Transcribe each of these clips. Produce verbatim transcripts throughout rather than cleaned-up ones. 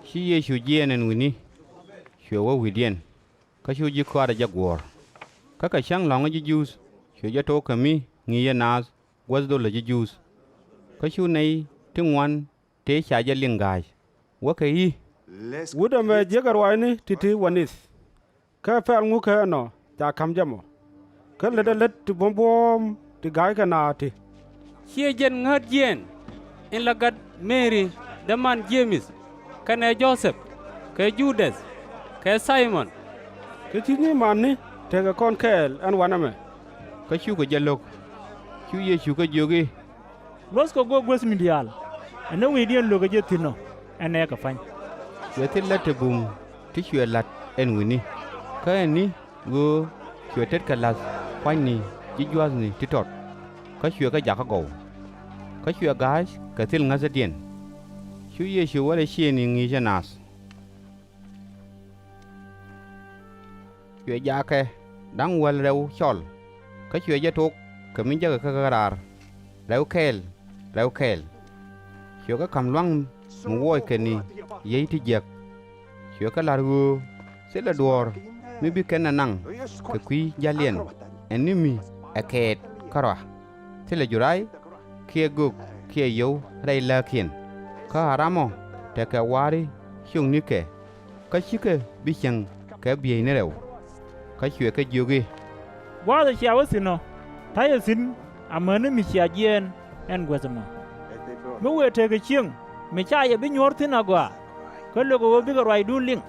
Ci Yecu jiɛɛn ɛn wi̱ni, cuɛ wä wi̱i̱diɛn, kä cu ji̱ kɔaarɛ jɛ guɔ̱ɔ̱r. Kä kɛ cäŋ lɔ̱ŋä ji̱ Juudh cuɛ jɛ tok kɛ mi ŋi̱i̱cɛ naath guäth dholä ji̱ Juudh. Kä cu nɛy ti ŋuan tëë ca jɛ liŋ ga̱a̱c, wäkɛ i̱, Wut ɛmɛ jiäkɛ ruaacni ti̱ti̱ wanith. Kä pɛl ŋukɛ ɛnɔ ca ka̱m jɛ mɔ? Kä lätdɛ lät ti buɔ̱m buɔ̱ɔ̱m ti ga̱ykɛ naath ti. Ciɛ jɛn ŋäät jiɛɛn in la gat Mɛri däman Jemith, kɛnɛ Jothɛp, kɛ Judäth, kɛ Thay-mɔn? Kä ci nyima̱a̱ni tekɛ kɔn kɛɛl ɛn wanɛ mɛ. Kä cukɛ jɛ lo̱k. Cu Yecu kɛ jiök i̱, Luɔ̱thkɛ guäth guäthni diaal, ɛn ɣöö wi̱i̱diɛn lökɛ jɛ thi̱n ɔ, ɛn nɛɛkɛ pa̱ny. Cuɛ thil lät ti bum ti cuɛ la̱t ɛn wi̱ni, kä ɛn ni ɣöö cuɛ tetkɛ la̱th pua̱nyni ji̱ jua̱thni ti tɔt, kä cuɛ kɛ jakä gɔw. Kä cuɛ ga̱a̱c kɛ thil ŋäthädiɛn. Cu Yecu wä rɛy ciëëŋni ŋi̱i̱cɛ naath. Cuɛ jakɛ da̱ŋ wäl rɛw cɔl, kä cuɛ jɛ tok kɛ mi jäkɛ kɛ kä raar, rɛw kɛɛl, rɛw kɛɛl. Cuɛ kɛ ka̱m lua̱ŋ mi wuɔckɛ ni yiey ti jiäk. Cuɛ kɛ la̱r ɣöö thilɛ duɔ̱ɔ̱r mi bi kɛn ɛ naŋ kɛ kui̱ ja̱liɛn, ɛn ni mi ɛ kɛɛt kärɔa. Thilɛ juray kiɛ gök kiɛ yio̱w rɛy lääkiɛn. Kä a ramɔ tekɛ wa̱a̱ri ciöknikɛ, kä cikɛ bi cieŋ kɛ bieyni rɛw. Kä cuɛ kɛ jiök i̱, Gua̱a̱th ɛ cia wä thi̱n ɔ, ta̱yɛ thi̱n amäni mi cia jiɛɛn ɛn guäth ɛmɔ. Mi wëë tekɛ cieŋ mi ca yɛ bi nyuɔ̱ɔ̱r thi̱n agɔaa, kä lökɛ ɣöö bikɛ ruacdun liŋ,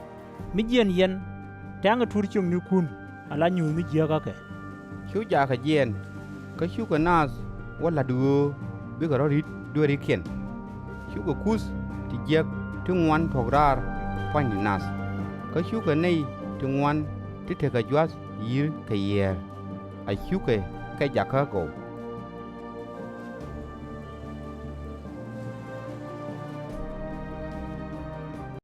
mi jiɛn yɛn tɛ̈ŋɛ tuur ciöknikun ala nyuuth mi jiääkä kɛ. Cu jakɛ jiɛɛn, kä cukɛ naath wä la̱t ɣöö bikɛ rɔ̱ ri̱t dueerikiɛn. Cukɛ kuth ti jiäk ti ŋuan tuɔ̱k raar pua̱nyni nath. Kä cukɛ nɛy ti ŋuan ti tekɛ jua̱th yi̱r kɛ yiɛɛr, a cukɛ kɛ jakä gɔw.